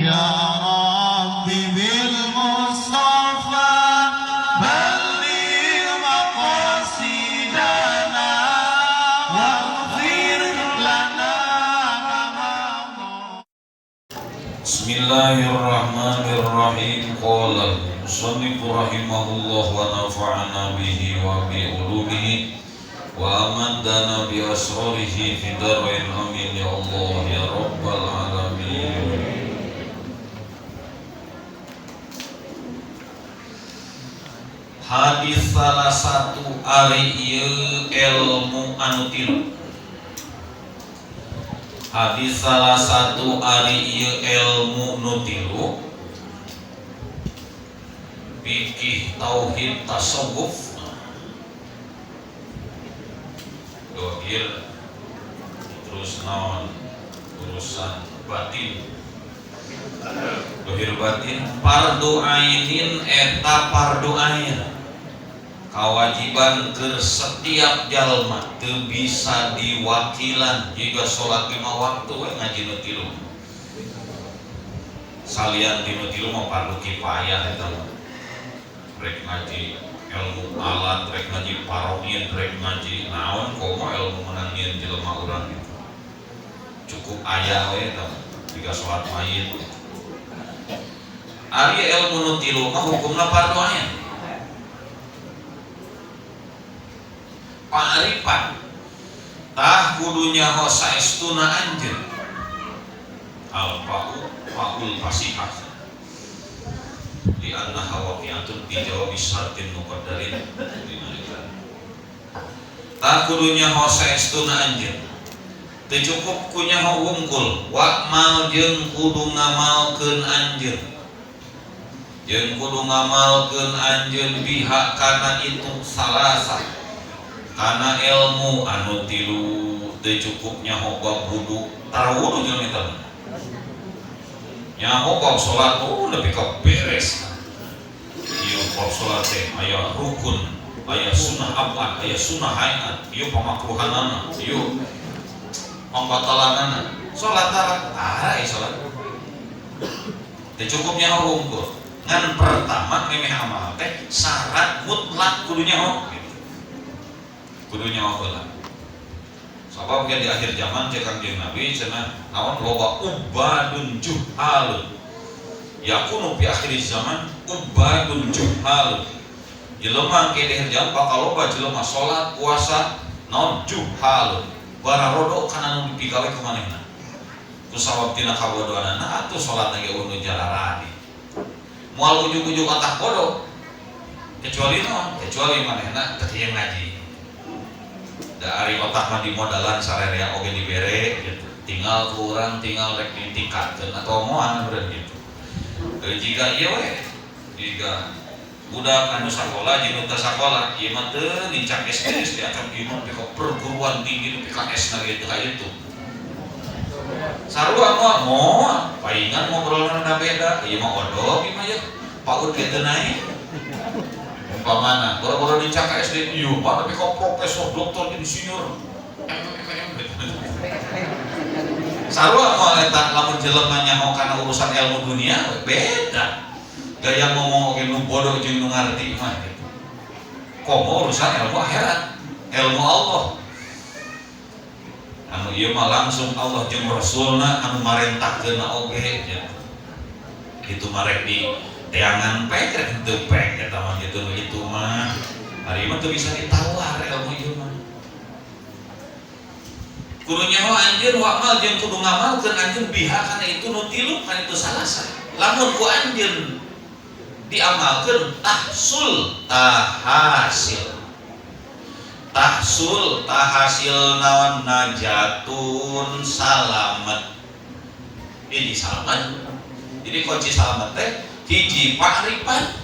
Ya Rabbi bil Mustafa balligh maqasidana waghfir lana ma madha. Bismillahirrahmanirrahim. Qala al-musannif rahimahullah wa nafa'ana bihi wa bi ulumihi wa amaddana bi asrarihi fi darain, amin ya Allah ya rabbal alamin. Hadis salah satu ari ieu ilmu anu tilu. Hadis salah satu ari ieu ilmu nu tilu, fikih, tauhid, tasawuf, dohir, terus naon, urusan batin, dohir batin. Fardu ainin eta fardu ain, kewajiban ke setiap jalma, teu bisa diwakilan. Jika sholat 5 waktu we ngaji nu tilu, salian ti nu tilu mah fardu kifayah eta mah. Rek ngaji ilmu alat, rek ngaji paroid, rek ngaji naon, komo ilmu menang nyieun jelema urang gitu. Cukup aya we eta mah, jika sholat mayit. Ari ilmu nu tilu mah hukumna fardu ain. Pa'rifat tah kudu nyaho saestuna anjeun. Al fa'u fa'ul fasihah di anna hawaqi'atun bi jawabi syartin muqaddarin dina eta. Tah kudu nyaho saestuna anjeun. Teu cukup ku nyaho wungkul, wa'mal jeung kudu ngamalkeun anjeun. Jeung kudu ngamalkeun anjeun biha kana itu salasa. Kana ilmu anu tilu teu cukup nyaho bab wudu, tara wudu jelema eta mah. Nyaho bab salat, oh nepi ka beres. Ieu bab salat teh aya rukun, aya sunnah abad, aya sunnah hayat, ieu pamakruhanana, ieu pambatalanana. Salat tara, tara ieu salat. Teu cukup nyaho wungkul. Ngan pertama memeh amal teh syarat mutlak kudu nyaho. Kudu nyaho heula. Sabab ge di akhir zaman cek Kangjeng Nabi cenah naon, loba ubadun juhalun. Yakunu fi akhir zaman ubadun juhalun. Jelema ke di akhir zaman bakal loba jelema salat, puasa, naon, juhalun. Bararodo kana nu dipigawe ku manehna. Ku sabab tina kabodohanana atuh salatna ge nu jalaradi. Moal ujug-ujug otak bodoh. Kecuali naon? Kecuali manehna teu ngaji. Da ari otak mah dimodalan sarerea oge dibere gitu. Tinggal ku urang, tinggal rek ditingkatkeun atau moal meureun gitu. Jika ieu we, jika budak anu sakola jeung nu teu sakola, ieu mah teu nincak SD, SD acan ieu mah ka perguruan tinggi nepi ka S na ge teu ka itu. Sarua moal moal, paingan ngobrolna da beda, ieu mah odog ieu mah ye. PAUD ge teu naik. Umpamana, boro-boro nincak ka SD, ieu mah nepi ka profesor, doktor, insinyur, M, gitu. Sarua moal eta lamun jelema nyaho kana urusan ilmu dunia beda. Gaya ngomong oge nu bodoh jeung nu ngarti mah gitu. Komo urusan ilmu akhirat, ilmu Allah. Anu ieu mah langsung Allah jeung Rasulna anu marentahkeunna oge gitu. Itu mah rek di teangan pek rek henteu pek eta mah gitu, nu itu mah. Ari mah teu bisa ditawar ilmu ieu mah. Kudu nyaho anjeun wa'mal jeung kudu ngamalkeun anjeun biha kana itu nu tilu, kana itu salasa. Lamun ku anjeun diamalkeun tahsul tahasil. Tahsul tahasil naon, najatun salamet. Hiji salamet. Jadi kunci salamet teh hiji pa'rifat,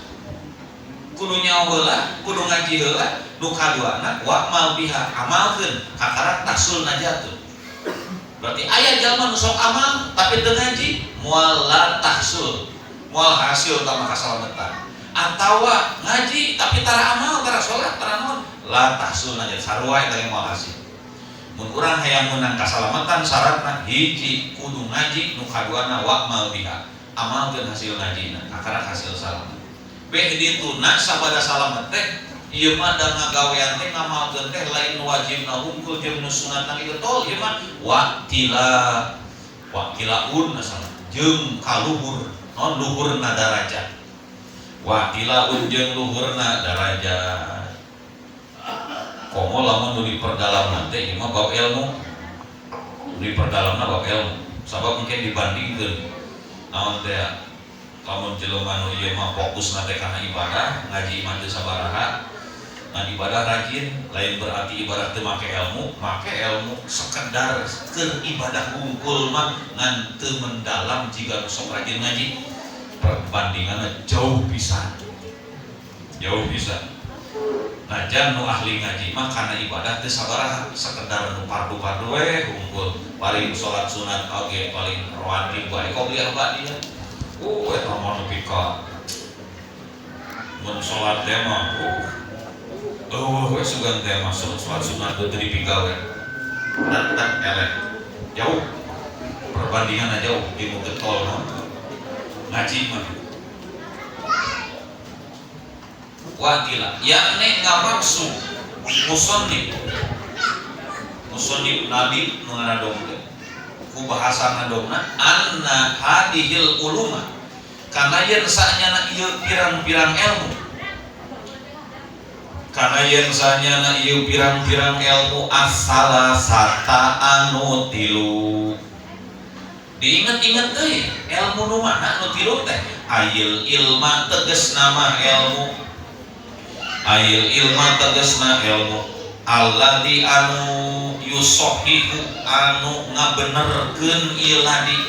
kudu nyaho heula, kudu ngaji heula, nu kaduana wa'mal biha amalkeun kakarak tahsul najatun. Berarti aya jalma nu sok amal tapi teu ngaji moal la tahsul, moal hasil utama kasalametan. Atawa ngaji tapi tara amal, tara salat, tara naon, la tahsul najat, sarua eta ge moal hasil. Mun urang hayang meunang kasalamatan syaratna hiji kudu ngaji, nu kaduana wa'mal biha amalkeun hasil ngajina kakara hasil salamet beh dituna sabada salamet teh ieu mah da ngagawean teh ngamalkeun teh lain wajibna hungkul jeung nu sunatna ge getol ieu mah waqtilaun salah jeung kaluhur non luhurna darajat waqtilaun jeung luhurna darajat komo lamun nu diperdalamna teh ieu mah bab ilmu nu diperdalamna bab ilmu sabab mungkin dibandingkeun naon teh lamun jelema nu ieu mah fokusna teh kana ibadah ngaji mah teu sabaraha ngan ibadah rajin lain berarti ibadah teu make ilmu sekedar keur ibadah hungkul mah ngan teu mendalam jiga nu sok rajin ngaji perbandinganna jauh pisan najan nu ahli ngaji mah kana ibadah teu sabaraha sekedar nu pardu-pardu we hungkul paling salat sunat oge paling rawatib wae qobliyah ba'diyah eta mah nepi ka mun salat teh mah we sugan teh mah salat sunat teu dipigawe tetep eleh jauh perbandinganna jauh di nu getol mah ngaji mah wakila yakni ngamaksud musannif nabi nu ngaradong teh ku bahasa ngadongna anna hadihil uluma kana yen sanyana ieu pirang-pirang ilmu kana yen sanyana ieu pirang-pirang ilmu asala sata anu tilu diinget-inget deui ilmu nu mana nu tilu teh ayil ilma tegasna mah ilmu ayil ilma tegasna ilmu alladzi anu yusohihu anu ngabenerkeun ieu ladi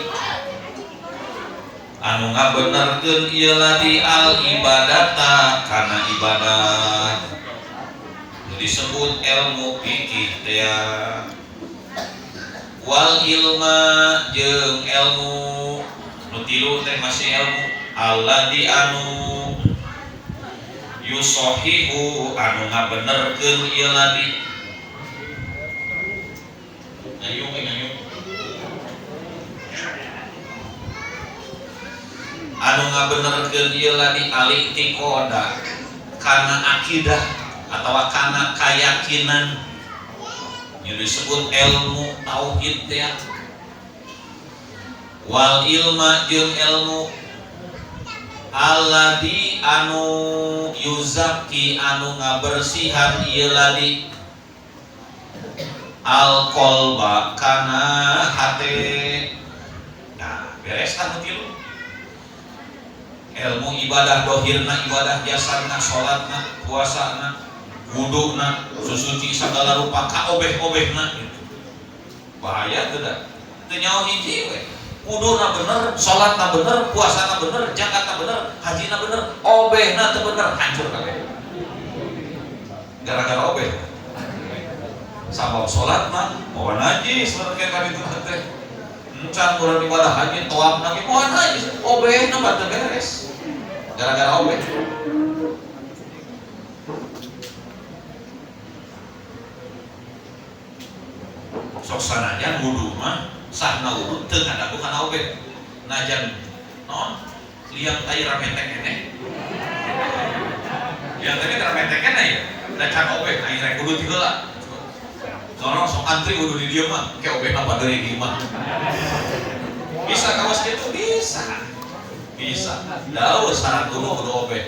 anu ngabenerkeun ieu ladi al ibadata kana ibadah nu disebut ilmu fikih teh wal ilma jeung ilmu nu tilu teh masih ilmu alladzi anu yusohihu anu ngabenerkeun ieu ladi ngayung anu ngabenerkeun ieu ladi al-i'tiqada kana akidah atawa kana kayakinan yang disebut ilmu tauhid teh wal ilma jeung ilmu alladzi anu yuzakki anu ngabersihan ieu ladi al qalba kana hate. Nah beres anu tilu ilmu ibadah dohirna ibadah jasarna salatna puasana wuduna susuci sagala rupa kaobeh-obehna gitu. Bahaya teu da teu nyaho hiji we wuduna bener salatna bener puasana bener zakatna bener hajina bener obehna teu bener hancur kabeh gara-gara obeh sabab salat mah moal najis lamun ka ditu teh encan urang ibadah haji tawafna ge moal najis obehna mah teu beres gara-gara obeh. Sok sanajan wudu mah sahna wudu teu ngadagu kana obeh najan naon liang tai rametek keneh liang tai rametek keneh ya da can obeh aing rek wudu ti heula sono sok antri wudu di dieu mah ke obehna paderi di imah bisa kawas kitu bisa dauh syarat wudu kudu obeh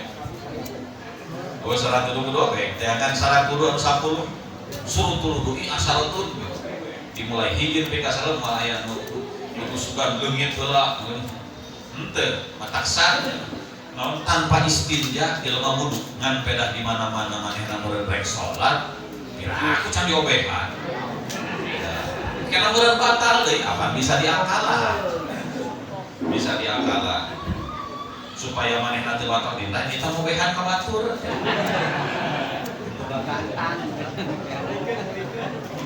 eueuh syarat wudu kudu obeh teh akan syarat wudu anu 10 surutul wudu'i asaratun dimulai hijin pika salam malah aya nu sugan leungit heula henteu mataksan naon tanpa istinja jelema wudu ngan pedah di mana-mana manehna meureun rek salat piraku can diobehan kana meureun batal deui apa bisa diakalan supaya manehna teu batal dinta kita ngobehan ka batur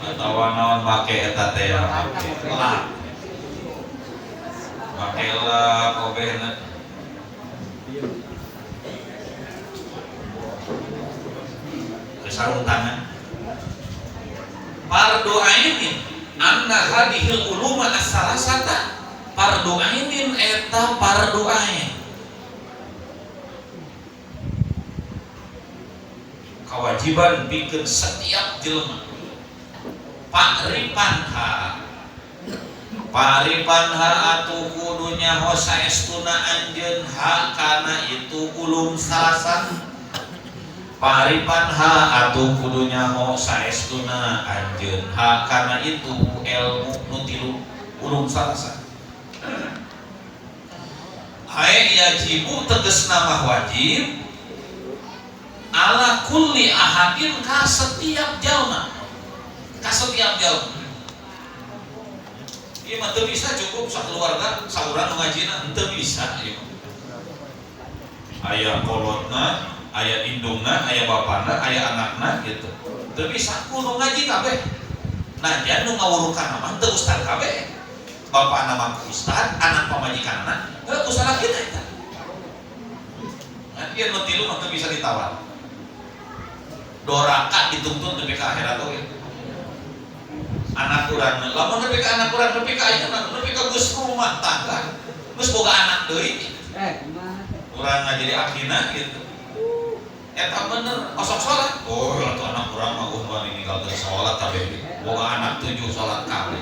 atawa naon make eta teh make lap make lap obehna ke sarung tangan fardu ainin anna hadihil uluma as-salasata fardu ainin eta fardu Kewajiban pikeun setiap jelema. Pa'ripan ha, pa'ripan ha atuh kudu nyaho saestuna anjeun ha kana itu ulum salasa. Pa'ripan ha atuh kudu nyaho saestuna anjeun ha kana itu ilmu nu tilu ulum salasa. Ai yajibu tegasna mah wajib ala kulli ahadin ka setiap jalma, ka setiap jalma. Ieu mah teu bisa cukup sakeluarga saurang nu ngajina, henteu bisa ieu mah. Aya kolotna, aya indungna, aya bapana, aya anakna gitu. Teu bisa, kudu ngaji kabeh. Najan nu ngawurukan mah teu ustad kabeh. Bapana mah ustad, anak pamajikanna heuh ku salakina eta. Nah, ieu nu tilu mah teu bisa ditawar. Doraka dituntut nepi ka akhirat oge. Anak urang, lamun nepi ka anak urang, nepi ka ayeuna, nepi ka geus rumah tangga, geus boga anak deui. Urang jadi akina gitu. Eta bener, osok sholat. Oh, atuh anak urang mah uh wani ninggalkeun sholat kabeh. Boga anak 7 sholat kabeh.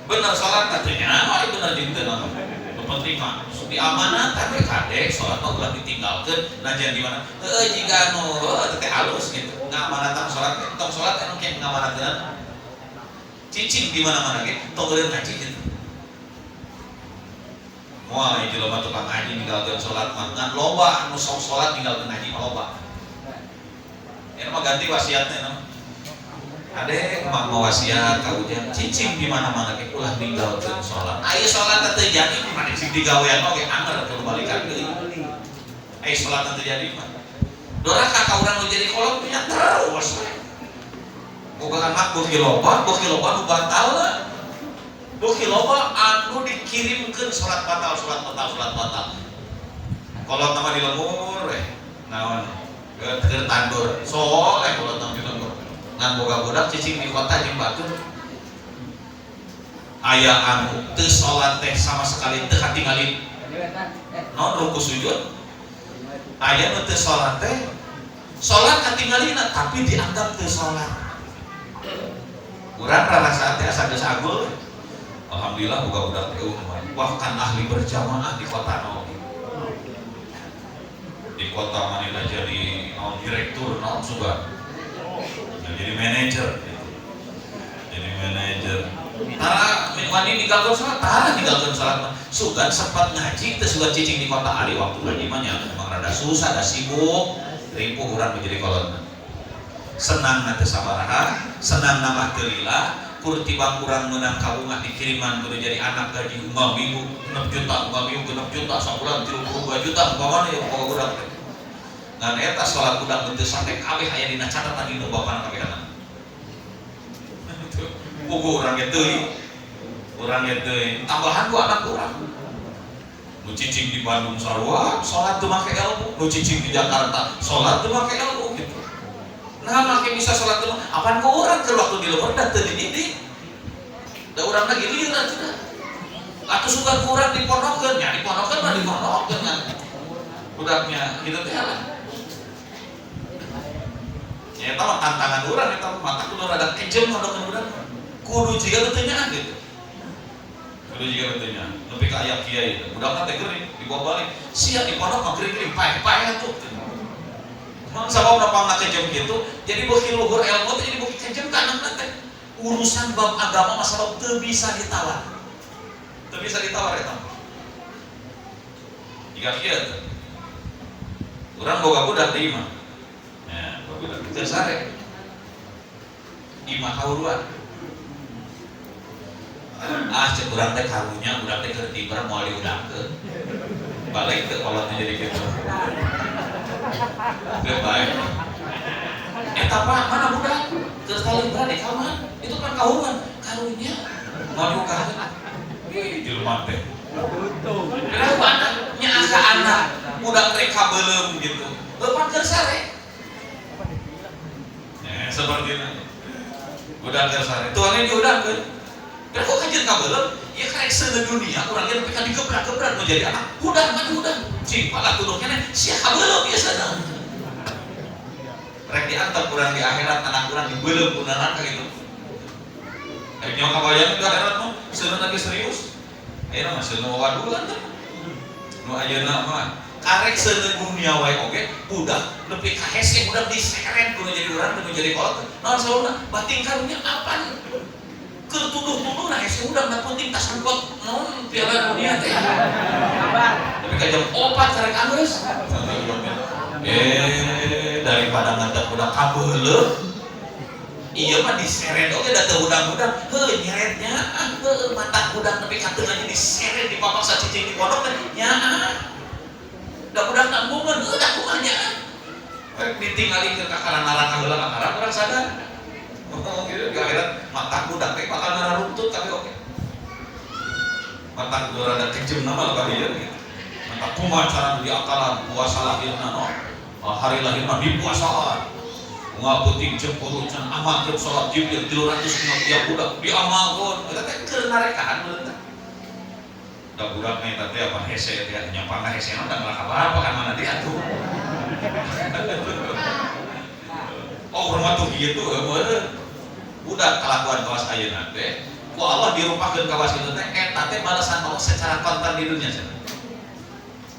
Bener sholat teh nya, bener jeung teu mah. Nu penting mah diamanatan we kade sholat mah ulah ditinggalkeun najan di mana. Heuh jiga nu heuh teh halus gitu. Ngamanatan sholat teh tong sholat anu ke ngamanatan. Cicing di mana-mana ge tong eureun ngaji gitu. Moal ieu jelema tukang ngaji ninggalkeun sholat mah ngan loba anu sok sholat ninggalkeun ngaji mah loba. Eta mah ganti wasiatna no. Ade mah wasiat ka ujang cicing di mana-mana ge ulah ninggalkeun sholat. Aya sholat teh teu jadi mah sing digawean oge anger kudu balikan deui. Aya sholat teh jadi mah. Doraka ka urang nu jadi kolot nya terus we. Boga anak beuki loba, beuki loba nu batalna. Beuki loba anu dikirimkeun sholat batal, sholat batal, sholat batal. Kolot mah di lembur we. Naon? Keur tandur. Soleh kolot mah di lembur. Ngan boga budak cicing di kota jeung batur. Aya anu teu salat teh sama sekali teu katingali naon ruku sujud. Aya nu teu salat teh salat katingalina tapi dianggap teu salat. Urang rarasaan teh asa geus agul. Alhamdulillah boga budak teh bahkan ahli berjamaah di kota naon. Di kota Manila jadi naon direktur naon sugan. Jadi manajer gitu. Jadi manajer. Tara wani ninggalkeun salat, tara ninggalkeun salat mah. Sugan sempat ngaji teh sugan cicing di kota ari waktu ngaji mah nya emang rada susah, da sibuk, ripuh urang menjadi kolot. Senang teh sabaraha, senang mah teu lila, kur tibang urang meunang kabungah dikiriman kudu jadi anak gaji unggal minggu 6 juta, unggal minggu 6 juta, sabulan 32 juta umpamana ya boga budak teh. Ngan eta salat budak teu sampe kabeh aya dina catatan indung bapana kabeh anak. Puguh urang ge teuing. Urang ge teuing. Tambahan ku anak urang. Nu cicing di Bandung sarua, salat teu make ilmu. Nu cicing di Jakarta, salat teu make ilmu gitu. Nah, make bisa salat teu apaan ku urang keur waktu di lembur da teu dididik. Da urang lagi lieur atuh da. Atuh sugan ku urang dipondokeun, nya dipondokeun mah dipondokeun kan. Budaknya gitu teh lah. Ya eta mah tantangan urang eta mah mata kudu rada kejem mondokeun budak. Kudu jiga nu teu nyaah gitu. Kudu jiga nu teu nyaah. Nepi ka aya kiai budakna teh gering dibawa balik. Sia di pondok mah gering-gering paeh-paeh atuh. Mang sababna pangna kejem kitu, jadi beuki luhur ilmu teh jadi beuki kejem ka anakna teh. Urusan bab agama mah sabab teu bisa ditawar. Teu bisa ditawar eta mah. Jiga kieu teh. Urang boga budak di imah. Ya, boga budak teu sare. Imah kahuruan. Ah, cek urang teh karunya budak teh keur tiber moal diudangkeun. Balik teh kolotnya jadi kitu. Teu bae. Eta Pak, mana budak? Keur talibra di kamar. Itu kan kahuruan. Karunya moal diukaheun. Ih, jelema teh. Kenapa anaknya asa anak budak rek kabeuleum gitu. Leupan keur sare. Ya, seperti itu. Budak keur sare. Tuannya diudangkeun. Dan kok kajian kabeuleum? Ya karek seuneu dunia urang ge nepi ka digebrak-gebrak nu jadi anak. Udah mah udah. Cing pala tuduh keneh sia kabeuleum ieu seuneu. Rek diantep urang di akhirat anak urang dibeuleum ku neraka gitu. Rek nyawa kabayang di akhirat mah seuneu lagi serius. Ayeuna mah seuneu wawadulan teh. Nu ayeuna mah karek seuneu dunia wae oge budak nepi ka hese budak diseret kudu jadi urang kudu jadi kolot. Naon saurna bating karunya apaan? Keur tuduh-tuduh nah hese budak na penting tas angkot naon piala dunia teh. Tapi ka jam 4 karek anggeus. Daripada ngantek budak kabeuleuh. Iya mah diseret oge da teu hudang-hudang. Heuh nyeretnya ah heuh mata budak nepi ka teu aja diseret dipapaksa cicing di pondok teh nyaah. Da budak nanggungan heuh da kumaha nyaah. Rek ditinggalikeun ka kana neraka heula kakara urang sadar. Oh gitu di akhirat mata budak teh bakal nararuntut tapi oke. Mata gua rada kejem nama lah dieu gitu. Mata kumaha cara diakalan puasa lahirna no. Hari lahirna dipuasaan. Ngaputing cempuru can amalkeun salat Jibril 300 tiap budak diamalkeun eta teh keur narekaan meureun teh. Da budak nya eta teh apa hese teh nya pangna hesena da ngelaka apa kan mana diatuh. Oh urang mah tuh kitu meureun. Budak kalakuan kawas ayeuna teh ku Allah dirupakeun kawas kitu teh eta teh balasan Allah secara kontan di dunia cenah.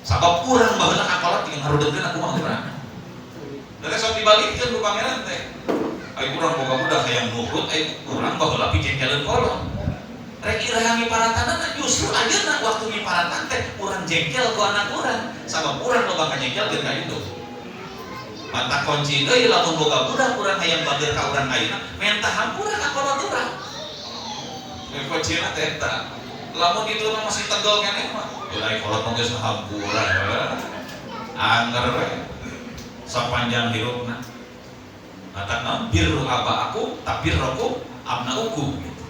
Sabab urang baheula ka kolot tinggal ngarudeutkeun aku mah urang. Teh sok dibalikeun ku pangeran teh. Ai urang boga budak hayang nurut, ai urang baheula pijengkeleun kolot. Rek iraha ngiparatanana justru ayeuna waktu ngiparatan teh urang jengkel ku anak urang. Sabab urang loba kajengkelkeun ka indung. Mata kunci deui lamun boga budak urang hayang bager ka urang ayeuna, menta hampura ka kolot urang. Kuncina teh eta. Lamun kitu mah masih tegel keneh mah. Ai kolot mah geus hampura. Anger we. Sapanjang hirupna. Matak naon birru abaakum tabirrukum abnaukum gitu.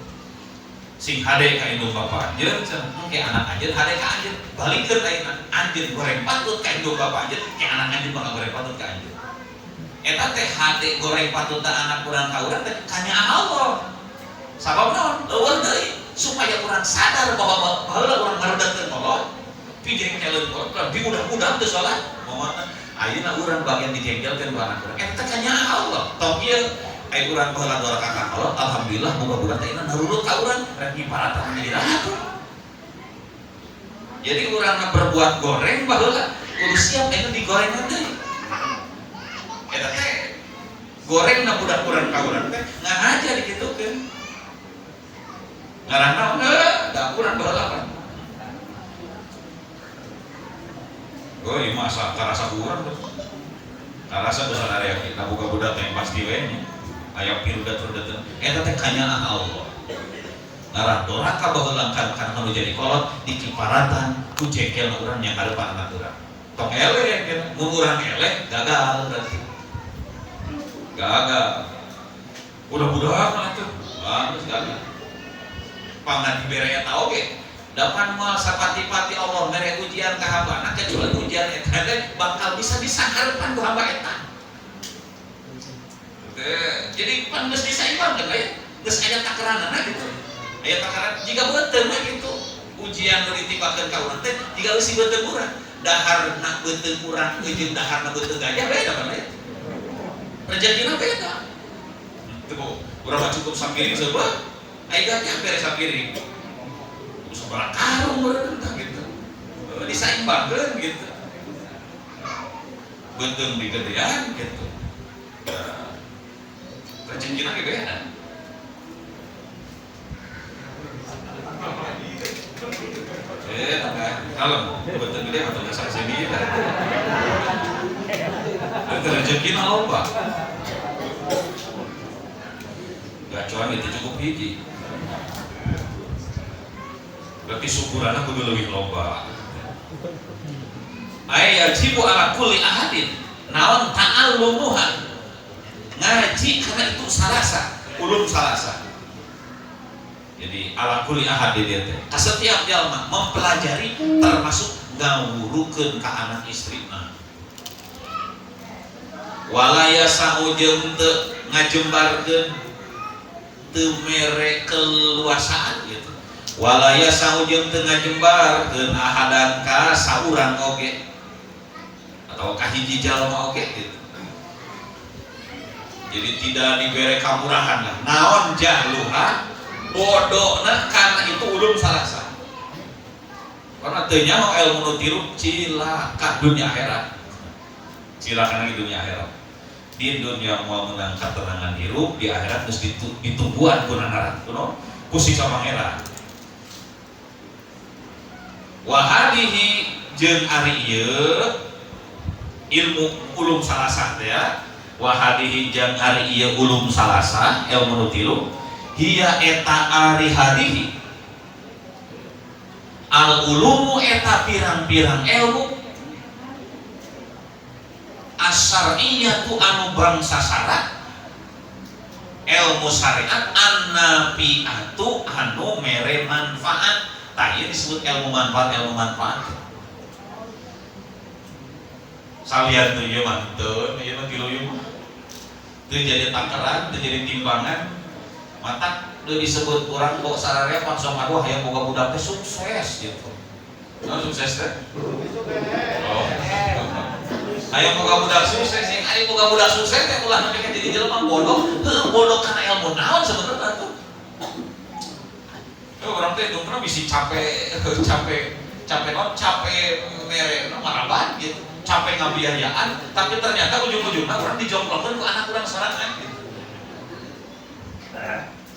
Sing hade ka indung bapa anjeun cenah engke anak anjeun hade ka anjeun balikeun ayeuna anjeun goreng patut ka indung bapa anjeun ke anak anjeun bakal goreng patut ka anjeun. Eta teh hade goreng patut anak urang ka urang teh kanya Allah. Sabab naon? Leuweuh deui supaya urang sadar bahwa baheula urang ngarudeutkeun kolot, pijengkeleun kolot, diudah-udah teu salat. Momontan ayeuna urang bagian dijengkelkeun ku anak urang. Eta kanya Allah. Tong ieu ai urang baheula doraka ka kolot, alhamdulillah boga budak teh ayeuna narurut ka urang rek ngiparatan jadi ratu. Jadi urang berbuat goreng baheula kudu siap ayeuna digorengan deui. Eta teh gorengna budak urang ka urang teh ngahaja dikitukeun. Ngarah naon heuh da urang baheula kan. Oh iya masa karasa kurang tuh. Karasa dosa area kita buka budak yang pasti we nya. Aya pirudat-rudat. Eta teh kanyaah Allah. Ngarah doraka baheula kan kan jadi kolot dikiparatan ku jengkel urang yang kadepan anak urang. Tong eleh gitu. Mun urang eleh gagal berarti. Gagal. Udah budak mah atuh. Ah, geus gagal. Pangna dibere eta oge. Dapan moal sapati-pati Allah mere ujian ka hambana kecuali ujian eta teh bakal bisa disaharepan ku hamba eta. Jadi pan geus disaimbangkeun we, geus aya takaranana gitu. Aya takaran jiga beuteung we gitu. Ujian nu ditimpakeun ka urang teh jiga eusi beuteung urang. Daharna beuteung urang jeung daharna beuteung gajah beda kan we. Rejekina beda. Tuh, urang mah cukup sapiring seubeuh, ai gajah bere sapiring. Sabaraha karung meureun tah gitu. Disaimbangkeun gitu. Beuteung digedean gitu. Rejekina ge beda. Kalem, beuteung gede atau dasar sini. Rejekina loba. Gacuan itu cukup hiji. Berarti syukurana kudu leuwih loba. Ay yajibu ala kulli ahadin naon ta'allumuha. Ngaji karena itu salasa, ulum salasa. Jadi ala kulli ahad di dieu teh. Ka setiap jalma mempelajari termasuk ngawurukeun ka anak istrina. Wala yasau jeung teu ngajembarkeun teu mere keluasaan gitu. Wala yasau jeung teu ngajembarkeun ahadan ka saurang oge atau ka hiji jalma oge gitu. Jadi tidak diberi kamurahan lah. Naon jahluha bodohna karena itu ulum salasah. Karena teu nyaho ilmu nu tilu cilaka dunia akhirat. Cilaka di dunia akhirat. Di dunia mau menang ketenangan hirup, di akhirat geus ditungguan ku nanaran kuno ku siksa Pangeran. Wa hadihi jeung ari ieu ilmu ulum salasah teh ya. Wa hadihi jeung ari ieu ulum salasah ilmu nu tilu hiya eta ari hadihi al ulumu eta pirang-pirang ilmu asyariyatu anu bangsa syarat ilmu syariat annafiatu anu mere manfaat. Tah ieu disebut ilmu manfaat, ilmu manfaat. Salian teu ieu mah teu, ieu mah tilu ieu mah teu jadi takaran, teu jadi timbangan. Matak teu disebut urang kok sararea langsung aduh hayang boga budak teh sukses gitu. Nah, sukses teh? Oh. Hayang boga budak sukses, yang ari boga budak sukses teh ulah nepi ka jadi jelema bodoh, heuh bodoh kana ilmu naon sebenarnya tuh. Tuh orang teh tungtuna bisi capek capek capek naon capek mere no maraban gitu. Capek ngabiayaan, tapi ternyata ujung-ujungnya orang dijongklokkeun ku anak urang sorangan gitu.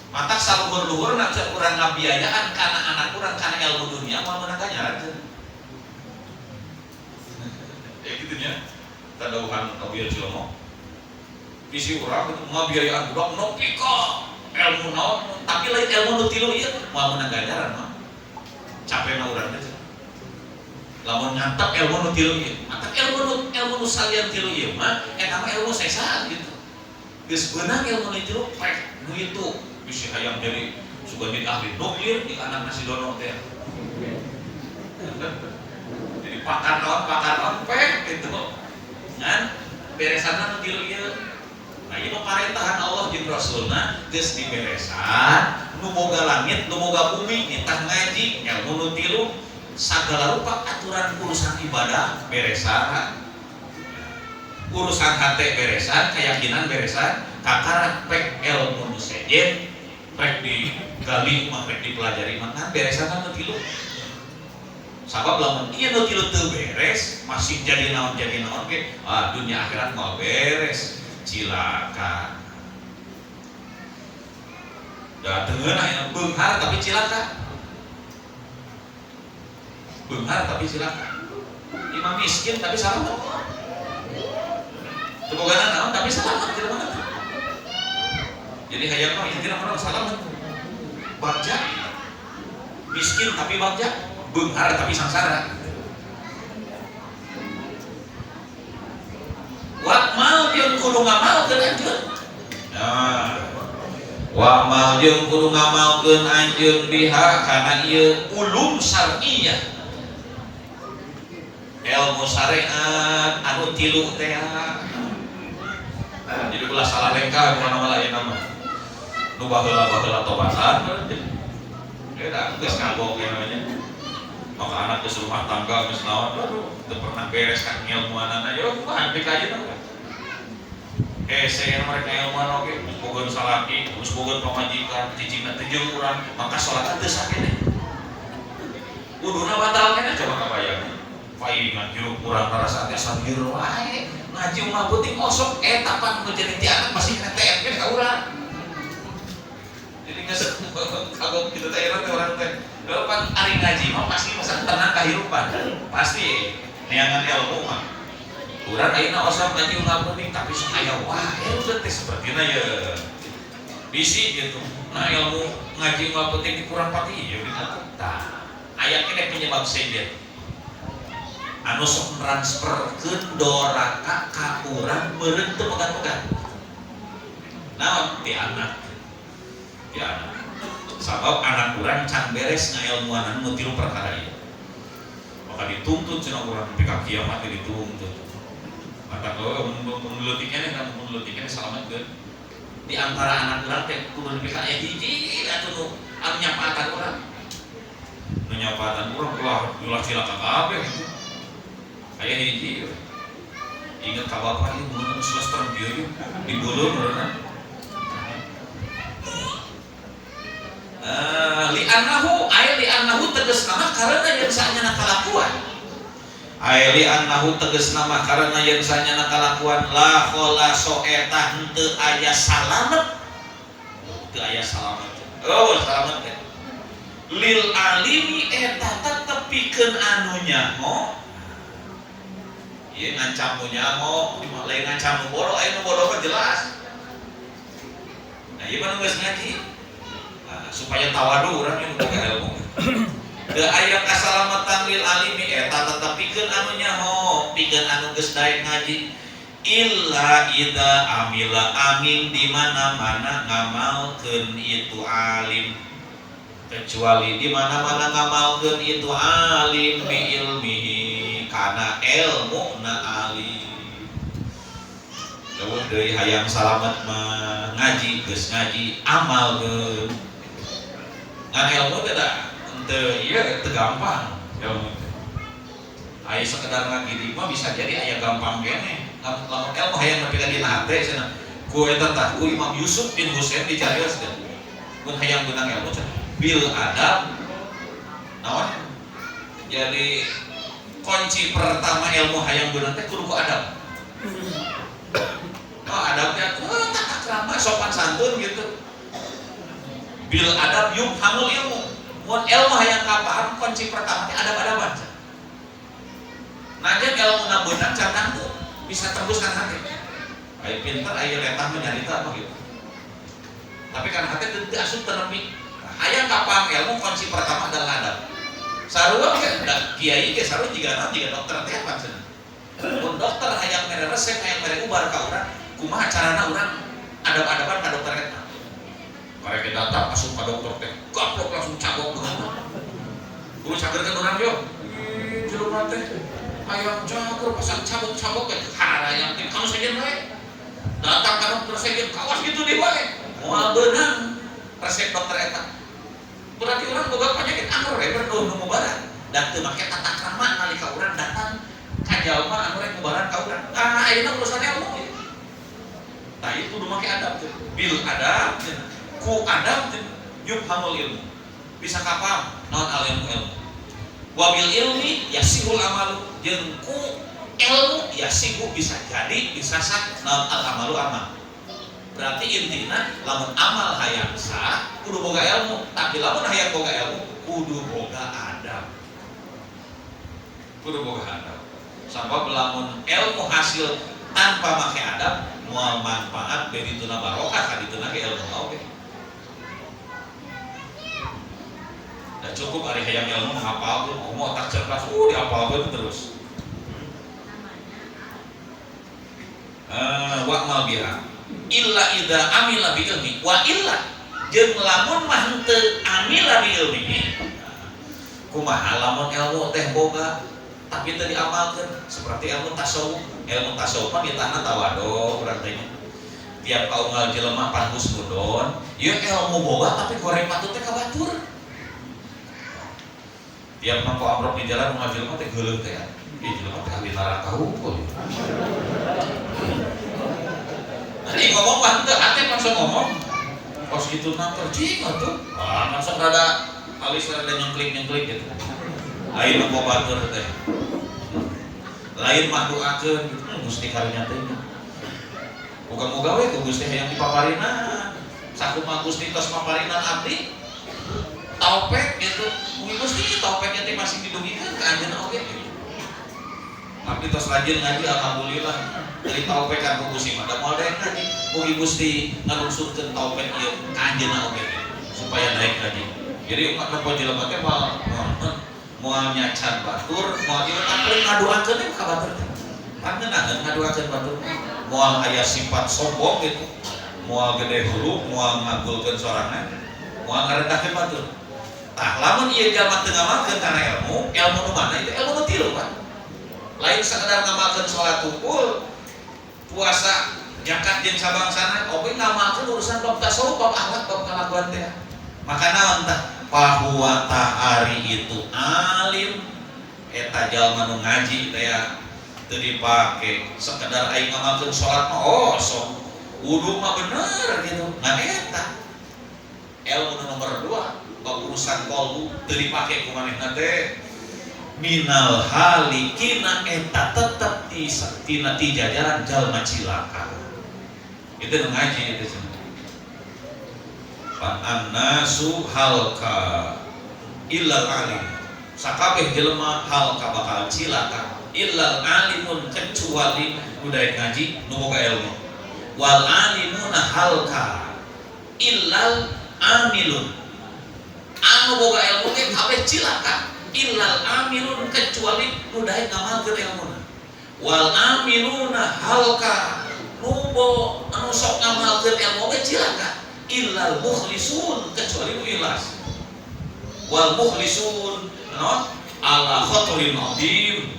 Matak saluhur-luhur nak cek urang ngabiayaan kana anak urang kana ilmu dunia moal meunang ganjaran cenah. Ya gitu nya. Tadauhan Abuya Cilomo. Bisi urang itu ngabiayaan budak nepi ka ilmu naon, tapi lain ilmu nu tilu ieu moal meunang ganjaran mah. Capek na urang teh. Lamun ngantep ilmu nu tilu ieu, mantap ilmu nu salian tilu ieu mah eta mah ilmu sesa gitu. Geus beunang ilmu nu tilu pek nu itu bisi hayang jadi suka jadi ahli nuklir di anak nasi dono teh. Jadi pakar naon pek gitu. Ngan beresanna nu tilu ieu. Nah, ieu mah parentahan Allah jeung Rasulna geus diberesan, nu boga langit, nu boga bumi nitah ngaji ilmu nu tilu sagala rupa aturan urusan ibadah beresan. Urusan hate beresan, keyakinan beresan, kakara pek ilmu nu sejen rek digali mah rek dipelajari mah kan beresan kan nu tilu. Sabab lamun ieu nu tilu teu beres, masih jadi naon ge, ah dunia akhirat moal beres, cilaka. Da teu ngeunah ya, beunghar tapi cilaka. Beunghar tapi cilaka. Imam miskin tapi salamet. Teu boga naon tapi salamet gitu banget. Jadi hayang mah intina mah salamet. Bagja. Miskin tapi bagja, beunghar tapi sangsara. Wa mal jeung kudu ngamalkeun anjeun. Nah, wa mal jeung kudu ngamalkeun anjeun biha kana ieu ulum syar'iyyah. Ilmu syariat anu tilu teh. Jadi ulah salah lengkah kumaha malah ieu nama. Nu baheula-baheula tobatan. Ya dah geus kagok ieu namanya. Maka anak geus rumah tangga geus naon, aduh, teu pernah beres ka ngilmuanana. Ya kumaha nepi ka ayeuna. Hese mereka ilmuan oge, geus boga salaki, geus boga pamajikan, cicingna teh jeung urang, maka salatna teu sakeneh. Wuduna batal keneh coba kabayang. Paingan hirup urang rasa teh sabir wae. Ngaji mah penting osok eta pan nu jadi ti anak masih kena TM keneh ka urang. Jadi geus kagok kitu teh urang teh urang teh. Leuh pan ari ngaji mah pasti masa tenang kahirupan. Pasti neangan ilmu mah. Urang ayeuna osok ngaji mah penting tapi sok aya wae udah teh sapertina ye. Bisi gitu. Nah ilmu ngaji mah penting kurang pati ya gitu. Tah, aya keneh penyebab sejen. Anu sok transferkeun doraka ka urang meureun teu pegat-pegat. Naon ti anak. Ti anak. Sabab anak urang can beres ngailmuanan nu tilu perkara ieu. Maka dituntut cenah urang nepi ka kiamat dituntut. Mata oh mun leutik keneh kan mun leutik keneh salametkeun. Di antara anak urang teh kudu nepi ka aya hiji atuh nu anu nyapaatan urang. Nu nyapaatan urang ulah ulah cilaka kabeh gitu. Aya hiji. Ingat ka bapak ieu mun semester bieu dibulun meureunna. Li'annahu ay li'annahu tegas nama karena yang saanyana kalakuan. Ay li'annahu tegas nama karena yang saanyana kalakuan la kholaso eta henteu aya salamet. Teu aya salamet. Oh, salamet teh. Lil alimi eta tetep pikeun anu nyaho. Ieu ngancam nu nyaho, lain ngancam nu bodoh, aya nu bodoh mah jelas. Nah, ieu mah nu geus ngaji. Nah, supaya tawadu urang yang boga ilmu. Teu aya kasalamatan lil alimi eta tetep pikeun anu nyaho, pikeun anu geus daek ngaji. Illa idza amila angin di mana-mana ngamalkeun itu alim. Kecuali di mana-mana ngamalkeun itu alim bi ilmihi kana ilmu na alim. Leuwih deui hayang salamet mah ngaji geus ngaji amalkeun. Ngan ilmu teh da henteu ieu teu gampang ilmu teh. Aya sekedar ngaji mah bisa jadi aya gampang keneh. Lamun ilmu hayang nepi ka dina hate cenah. Ku eta tah ku Imam Yusuf bin Husain dicarios teh. Mun hayang beunang ilmu cenah bil adab naon? Jadi kunci pertama ilmu hayang beunang teh kudu ku adab. Oh, adab teh tata krama sopan santun gitu. Bil adab yufhamul ilmu. Mun ilmu hayang kapaham kunci pertama teh adab-adaban. Najan ilmu na beunang can tangtu bisa tembus kan hati. Aya pinter aya letah mah nyarita apa gitu. Tapi kan hati teu asup teu nepi. Hayang kapaham ilmu kunci pertama adalah adab. Sarua ge da kiai ge sarua jiga naon jiga dokter teh apa cenah. Mun dokter hayang mere resep hayang mere ubar ka urang, kumaha carana urang adab-adaban ka dokter eta. Karek datang asup ka dokter teh, gaplok langsung cagok beungeut. Kudu cagerkeun urang yo. Ih, jelema teh hayang cager pasang cabok-cabok teh harayang teh kanu sejen wae. Datang ka dokter sejen kawas gitu deui wae. Moal beunang resep dokter eta. Berarti orang boga penyakit angker we berdoa nu mubaran dan teu make tata krama nalika urang datang ka jalma anu rek mubaran ka urang. Ah ayeuna urusan ilmu ieu. Tah ieu kudu make adab teh. Bil adab ku adab teh yufhamul ilmu. Bisa kapam naon al ilmu ilmu. Wa bil ilmi yasihul amalu jeung ku ilmu yasihu bisa jadi bisa sah naon al amalu amal. Berarti intina lamun amal hayang sah kudu boga ilmu, tapi lamun hayang boga ilmu kudu boga adab. Kudu boga adab. Sabab lamun ilmu hasil tanpa make adab moal manfaat bedituna barokah kadituna ge ilmu oge. Da cukup ari hayang ilmu ngapalkeun, komo otak cerdas, diapalkeun terus. Wa mal biha illa idza amila bi ilmi wa illa jeung lamun mah henteu amila bi ilmi kumaha lamun ilmu teh boga tapi teu diamalkeun seperti ilmu tasawuf. Ilmu tasawuf mah ditahna tawadu urang teh tiap kaunggal jelema pan husnudon ieu ilmu boga tapi goreng patut teh ka batur. Tiap nempo amrok di jalan unggal jelema teh geuleuh teh ieu jelema teh ahli neraka hungkul. Tadi ngomong mah henteu ate langsung ngomong. Kos kitu na tercing atuh. Ah langsung rada alis rada nyengklik-nyengklik gitu. Lain nempo batur teh. Lain mah doakeun gitu Gusti karunya teh. Moga-moga we ku Gusti hayang dipaparinan. Sakumaha Gusti tos paparinan abdi taupek gitu. Mugi Gusti taupeknya teh masih didugikeun ka anjeunna oge gitu. Abdi tos rajin ngaji alhamdulillah. Dari taupek kan ku Gusti mah da moal daek ngaji. Mugi Gusti ngalungsurkeun taupek ieu ka anjeunna oge supaya daek ngaji. Jadi umat nempo jelema teh moal nyacan batur, moal ieu tapi ngadoakeun ka batur teh. Pan ngeunaheun ngadoakeun batur. Moal aya sifat sombong gitu. Moal gede hulu, moal ngagulkeun sorangan, moal ngarendahkeun batur. Tah lamun ieu jalma teu ngamalkeun kana ilmu, ilmu nu mana itu ilmu nu tilu Pak. Lain sekedar ngamalkeun salat tukul, puasa, zakat jeung sabangsana, oge ngamalkeun urusan bab tasawuf, bab akhlak, bab kalakuan teh. Maka naon tah fahuwa ta'ari itu alim eta jalma nu ngaji teh ya. Teu dipake sekedar aing ngamalkeun salat mah, oh sok wudu mah bener gitu. Ngan eta ilmu nu nomor 2 bab urusan kolbu teu dipake ku manehna teh minal halikina, eta tetep di tina ti jajaran jalma cilaka. Itu nu ngaji itu cenah. Pan annasu halka illal alim, sakabeh jelema halka bakal cilaka, illal alimun, kecuali nu daek ngaji, nu boga ilmu. Wal alimuna halka illal amilun, anu boga ilmu ge kabeh cilaka, illal amilun, kecuali nu daek ngamalkeun ilmuna. Wal amiluna halka, nu bo anu sok ngamalkeun ilmu ge cilaka, illal mukhlisun, kecuali nu ikhlas. Wal mukhlisun no ala khatarin azim,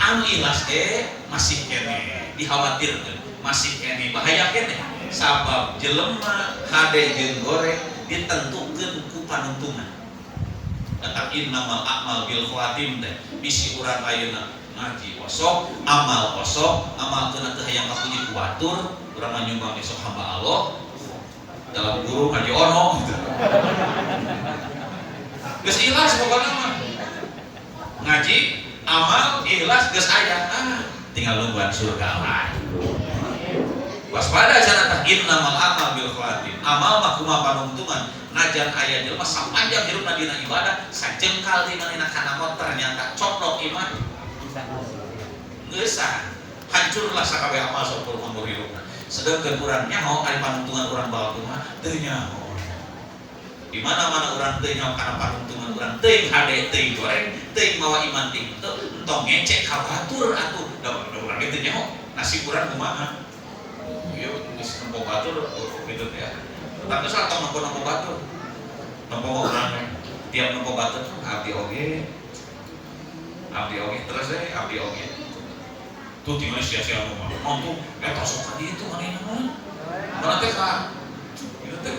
anu ikhlas ge masih keneh dikhawatirkeun, masih keneh bahaya keneh, sabab jelema hade jeung goreng ditentukeun ku panuntungan. Tetap innamal a'mal bil khawatim teh. Bisi urang ayeuna ngaji osok, amal osok, amal kena teu hayang kapuji ku batur, urang mah nyumbang esok hamba Allah dalam guru ngaji ono gitu. Geus ikhlas pokokna mah. Ngaji, amal, ikhlas geus aya. Ah, tinggal nungguan surga lah. Waspada cenah tah, innamal a'mal bil khawatim. Amal mah kumaha panungtungan. Najan aya jelema sapanjang hirupna dina ibadah, sajengkal di manehna kana maot ternyata coplok iman. Geus hancurlah sakabeh amal sampur umur hirupna. Sedangkan urang nyaho ari panungtungan urang bakal kumaha? Teu nyaho. Di mana-mana urang teu nyaho kana panungtungan urang, teuing hade teuing goreng, teuing mawa iman teuing teu, entong ngecek ka batur atuh. Da urang ge teu nyaho nasib urang kumaha. Ieu geus nempo batur gitu ya. Tah geus lah, tong nempo-nempo batur. Nempo mah urang tiap nempo batur abdi oge. Abdi oge terus deh abdi oge. Tuh tinggal sia-sia nu mah. Mampu eta sok ka ditu manehna mah. Mana teh ka? Ieu teh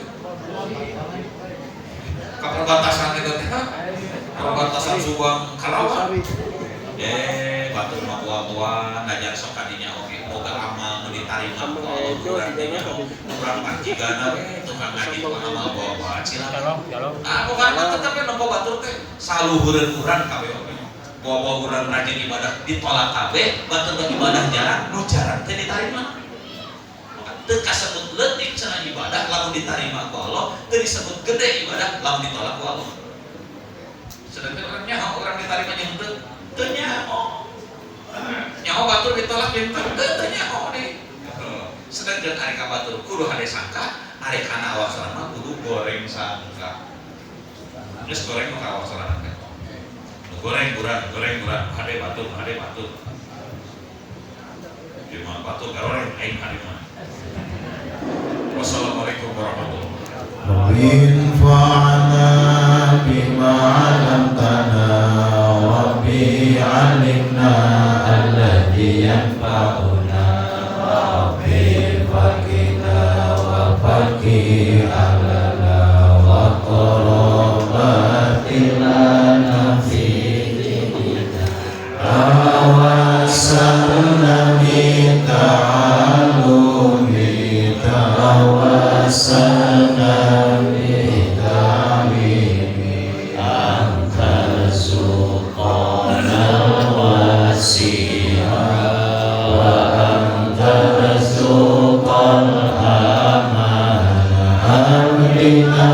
ka perbatasan eta teh, perbatasan Subang Karawang. Eh, batur mah tua-tua najan sok kadinya oge boga amal nu ditarima ku Allah, urang teh nyaho. Urang mah jigana we tukang ngaji, tukang amal, bawa-bawa cilaka. Ah, pokokna mah tetep we nempo batur teh saluhureun urang kabeh oge. Bawa-bawa urang rajin ibadah ditolak kabeh, batur mah ibadah jarang, nu jarang teh ditarima. Maka teu kasebut leutik cenah ibadah lamun ditarima ku Allah, teu disebut gede ibadah lamun ditolak ku Allah. Sedangkan urang nyaho urang ditarima jeung teu, teu nyaho. Nyaho batur ditolak jeung teu, teu nyaho deui. Sedangkan ari ka batur kudu hade sangka, ari kana awak sorangan mah kudu goreng sangka. Geus goreng mah ka awak sorangan kan. Nu goreng urang, goreng urang, hade batur, hade batur. Ieu mah batur garoreng aing hade mah. Wassalamualaikum warahmatullahi wabarakatuh. انفعنا بما علمتنا ربي، علمنا الذي ينفعنا ربي، فقنا وفقي أهلنا وقرابات لنا في ديننا. توسلنا بتعلم، توسلنا بتعليم، أن ترزقنا الواسعة وأن ترزق الأمان أمرنا.